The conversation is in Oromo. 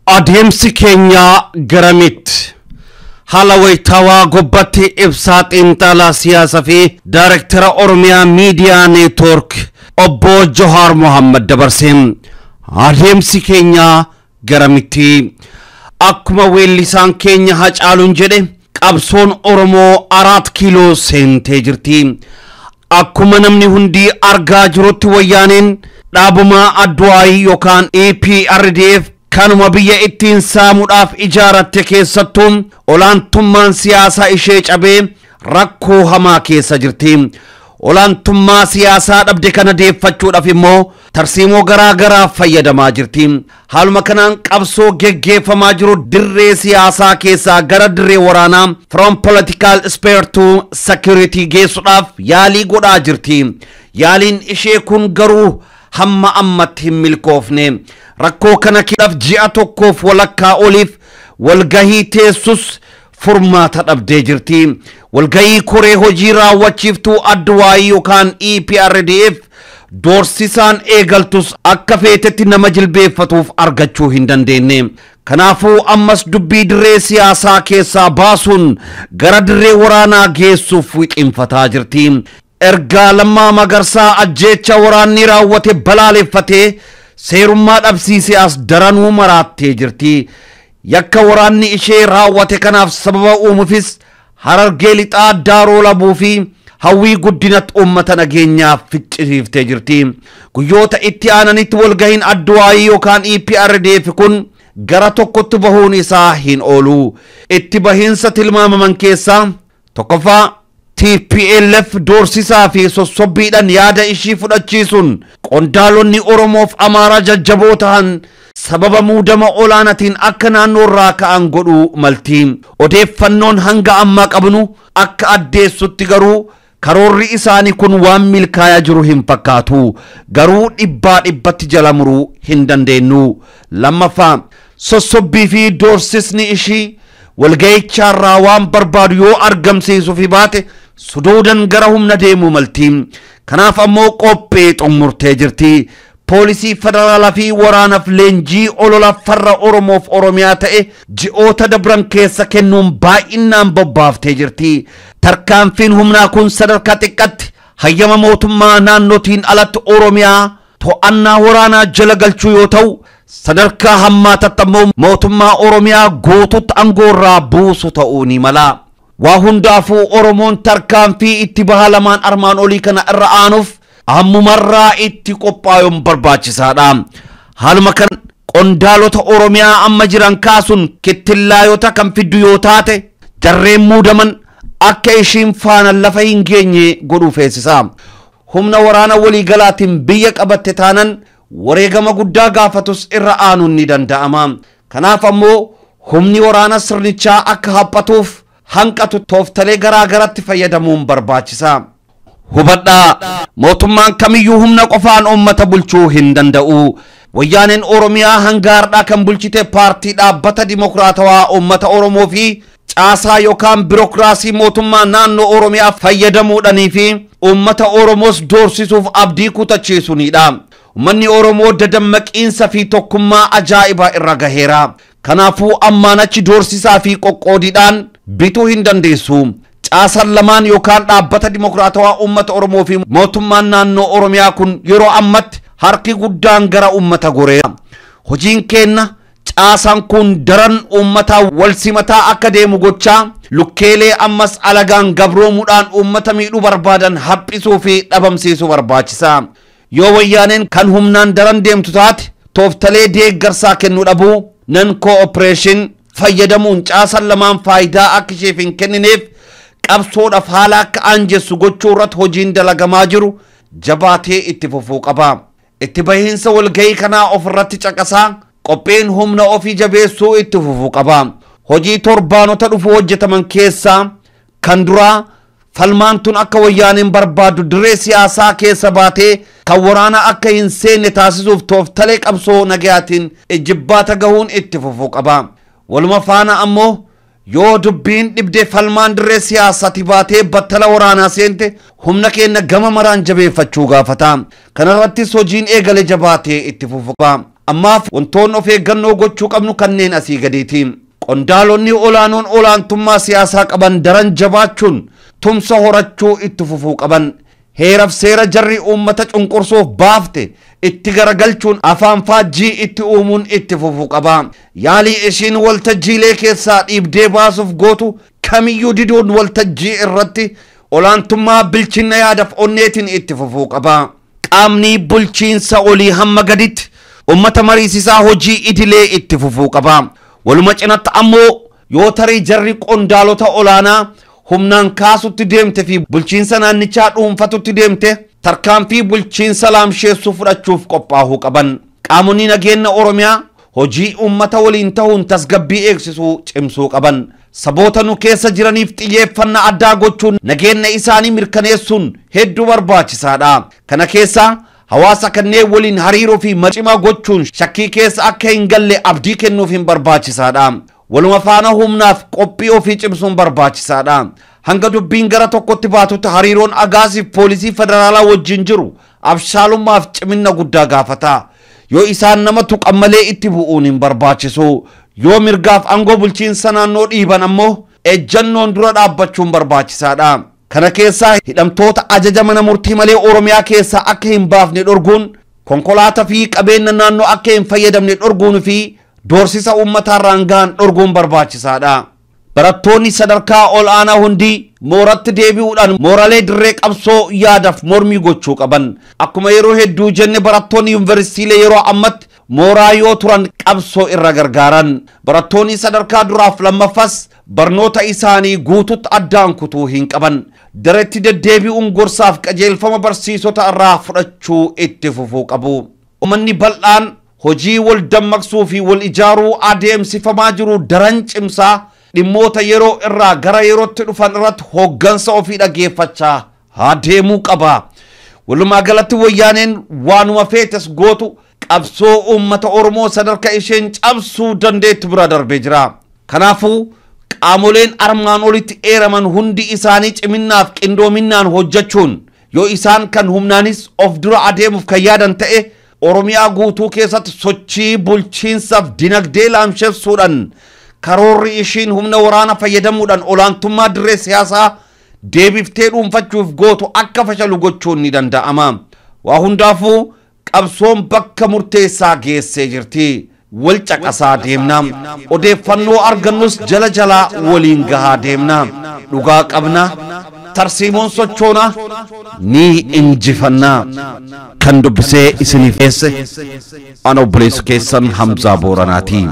Adeemsi keenya garamitti? Haala wayitaawaa gobbatti ibsaa xiinxalaa siyaasaa fi daayirektara Oromiyaa Miidiyaa Neetwoork obbo Johaar Mohammad dabarseen adeemsi keenya garamitti? Akkuma weellisaan keenya Hacaaluun jedhe, qabsoon Oromoo 4 kiiloo seentee jirti. Akkuma namni hundi argaa jirutti, wayyaaneen dhaabumaa Adduwaayii yookaan EPRDF kanuma biyya ittiin saamuudhaaf ijaaratte keessattuu olaantummaan siyaasaa ishee cabee rakkoo hamaa keessa jirti. Olaantummaa siyaasaa dhabde kana deeffachuudhaaf immoo tarsiimoo garaa garaa fayyadamaa jirti. Haaluma kanaan qabsoo geggeeffamaa jiru dirree siyaasaa keessaa gara dirree waraanaa, from political sphere to security, geessuudhaaf yaalii godhaa jirti. Yaaliin ishee kun garuu hamma ammatti hin milkoofne. Rakkoo kana keessaaf ji'a tokkoof walakkaa oliif walgahii teessus furmaata dhabdee jirti. Walgahii koree hojii raawwachiiftuu Adduwaayii yookaan EPRDF doorsisaan eegaltus akka feetetti nama jilbeeffatuuf argachuu hin dandeenye. Kanaafuu ammas dubbii dirree siyaasaa keessaa baasuun gara dirree waraanaa geessuuf wixinfataa jirti. Ergaa Lammaa Magarsaa ajjeecha waraanni raawwate balaaleffatee seerummaa dhabsiisee as daranuu maraattee jirti. Yakka waraanni ishee raawwate kanaaf sababa uumuufis Harargee Lixaa, Daaroo Labuu fi Hawwii Guddinatti uummata nageenyaaf ficcisiiftee jirti. Guyyoota itti aananitti walgahiin Adduwaayii yookaan EPRDF kun gara tokkotti bahuun isaa hin oolu. Itti bahiinsa tilmaamaman keessaa tokkoffaa, TPLF doorsisaa fi sossobbiidhaan yaada ishii fudhachiisuun qondaalonni Oromoof Amaaraa jajjaboo ta'an sababa muudama olaanaatiin akka naannoo irraa ka'an godhuu malti. Odeeffannoon hanga ammaa qabnu akka addeessutti garuu karoorri isaanii kun waan milkaayaa jiru hin fakkaatu. Garuu dhibbaa dhibbatti jala muruu hin dandeenyu. Lammaffaa, sossobbii fi doorsisni ishii walga'ichaarraa waan barbaadu yoo argamsiisuu fi baate suduudan gara humna deemuu malti. Kanaaf ammoo qophee xumurtee jirti. Poolisii federaalaa fi waraanaaf leenjii olola farra Oromoof Oromiyaa ta'e ji'oota dabran keessa kennuun baay'inaan bobbaaftee jirti. Tarkaanfiin humnaa kun sadarkaa xiqqatti hayyama mootummaa naannootiin alatti Oromiyaa to'annaa waraanaa jala galchuu yoo ta'u, sadarkaa hammaatatti ammoo mootummaa Oromiyaa guututti aangoo irraa buusu ta'uu ni mala. Waa hundaafuu Oromoon tarkaanfii itti baha lamaan armaan olii kana irra aanuuf ammumarraa itti qophaa'uun barbaachisaadha. Haaluma kan qondaalota Oromiyaa amma jiran kaasuun kittillaayota kan fiddu yoo taate, jarreen muudaman akka ishiin faana lafa hin geenye godhuu feesisa. Humna waraana waliigalaatiin biyya qabatte taanan wareegama guddaa gaafatus irra aanuun ni danda'ama. Kanaaf ammoo humni waraana sirnichaa akka haphatuuf hanqatu tooftalee garaa garatti fayyadamuun barbaachisa. Hubadhaa, mootummaan kamiyyuu humna qofaan uummata bulchuu hin danda'u. Wayyaaneen Oromiyaa hanga har'aa kan bulchite paartii Dhaabbata Dimokiraatawaa Uummata Oromoo fi caasaa yookaan birokiraasii mootummaa naannoo Oromiyaa fayyadamuudhanii fi uummata Oromoos doorsisuuf abdii kutachiisunidha. Uummanni Oromoo dadammaqiinsa fi tokkummaa ajaa'ibaa irra gaheera. Kanaafuu ammaan achi doorsisaa fi qoqqoodiidhaan bituu hin dandeessu. Caasaan lamaan yookaan Dhaabbata Dimokiraatawaa Uummata Oromoo fi mootummaan naannoo Oromiyaa kun yeroo ammatti harki guddaan gara uummata goreera. Hojiin keenna caasaan kun daran uummataa wal simataa akka deemu gochaa, lukkeelee ammas alagaan gabroomuudhaan uummata miidhuu barbaadan haphisuu fi dhabamsiisuu barbaachisa. Yoo wayyaaneen kan humnaan daran deemtu taate, tooftalee deeggarsaa kennuu dhabuu, non cooperation, fayyadamuun caasaan lamaan faayidaa akka isheef hin kennineef qabsoodhaaf haala akka aanjessu gochuu irratti hojiin dalagamaa jiru jabaatee itti fufuu qaba. Itti bahiinsa walgahii kanaa ofirratti caqasaa qopheen humna ofii jabeessuu itti fufuu qaba. Hojii torbaanota dhufu hojjetaman keessaa kan duraa, falmaan tun akka wayyaaneen barbaadu dirree siyaasaa keessa baatee kan waraana akka hin seenne taasisuuf tooftalee qabsoo nagayaatiin ijjibbaata gahuun itti fufuu qaba. Waluma faana ammoo yoo dubbiin dhibdee falmaan dirree siyaasaati baatee battala waraanaa seente, humna keenya gama maraan jabeeffachuu gaafata. Kanarrattis hojiin eegale jabaatee itti fufu qaba. Ammaaf wantoonni of eeggannoo gochuu qabnu kanneen asii gadiiti. Qondaalonni olaanoon olaantummaa siyaasaa qaban daran jabaachuun tumsa horachuu itti fufuu qaban. Heeraaf seera jarri uummata cunqursuuf baafte itti garagalchuun afaan faajjii itti uumuun itti fufuu qaba. Yaalii ishiin waltajjiilee keessaa dhiibdee baasuuf gootu kamiyyuu diduun waltajjii irratti olaantummaa bilchinna yaadaaf onneetiin itti fufuu qaba. Qaamni bulchiinsa olii hamma gaditti uummata mariisisaa hojii idilee itti fufuu qaba. Waluma cinatti ammoo yoo tarii jarri qondaalota olaanaa humnaan kaasutti deemte fi bulchiinsa naannichaa dhuunfatutti deemte tarkaanfii bulchiinsa laamsheessuu fudhachuuf qophaa'uu qaban. Qaamonni nageenya Oromiyaa hojii uummata waliin ta'uun tasgabbii eegsisuu cimsuu qaban. Saboota nu keessa jiraniif xiyyeeffannaa addaa gochuun nageenya isaanii mirkaneessuun hedduu barbaachisaadha. Kana keessaa hawaasa kanneen waliin hariiroo fi macimaa gochuun shakkii keessa akka hin galle abdii kennuuf hin barbaachisaadha. Waluma faana humnaaf qophii ofii cimsuun barbaachisaadha. Hanga dubbiin gara tokkotti baatutti hariiroon agaasiif poolisii federaalaa wajjin jiru abshaalummaaf ciminna guddaa gaafata. Yoo isaan nama tuqan malee itti bu'uun hin barbaachisu. Yoo mirgaaf aangoo bulchiinsa naannoo dhiiban ammoo ejjannoon dura dhaabbachuun barbaachisaadha. Kana keessaa hidhamtoota ajaja mana murtii malee Oromiyaa keessaa akka hin baafne dhorguun, konkolaataa fi qabeenya naannoo akka hin fayyadamne dhorguun fi doorsisa uummataarraan gahan dhorguun barbaachisaadha. Barattoonni sadarkaa ol'aanaa hundi mooratti deebi'uudhaan mooralee dirree qabsoo yaadaaf mormii gochuu qaban. Akkuma yeroo hedduu jenne barattoonni yuunivarsiitiilee yeroo ammatti mooraa yoo turan qabsoo irra gargaaran. Barattoonni sadarkaa duraaf lammaffas barnoota isaanii guututti addaan kutuu hin qaban. Dareetti deddeebi'uun gorsaaf qajeelfama barsiisota irraa fudhachuu itti fufuu qabu. Uummanni bal'aan hojii wal dammaqsuu fi wal ijaaruu adeemsifamaa jiru daran cimsaa dhimmoota yeroo irraa gara yerootti dhufan irratti hooggansa ofii dhageeffachaa adeemuu qaba. Walumaa galatti wayyaaneen waanuma feetes gootu qabsoo uummata Oromoo sadarkaa isheen cabsuu dandeettu bira darbee jira. Kanaafuu qaamoleen armaan olitti eeraman hundi isaanii ciminnaaf qindoominaan hojjechuun yoo isaan kan humnaanis of dura adeemuuf kan yaadan ta'e Oromiyaa guutuu keessatti sochii bulchiinsaaf dinagdee laamshessuudhaan karoorri ishiin humna waraana fayyadamuudhaan olaantummaa dirree siyaasaa deebiftee dhuunfachuuf gootu akka fashalu gochuun ni danda'ama. Waa hundaafuu qabsoon bakka murteessaa geessee jirti. Wal caqasaa deemna. Odeeffannoo argannus jala jalaa waliin gahaa deemna. Dhugaa qabna. Tarsiimoon sochoona ni injifanna. Kan dubbisee isiniif eesse ana obboleessu keessan Hamzaa Booranaati.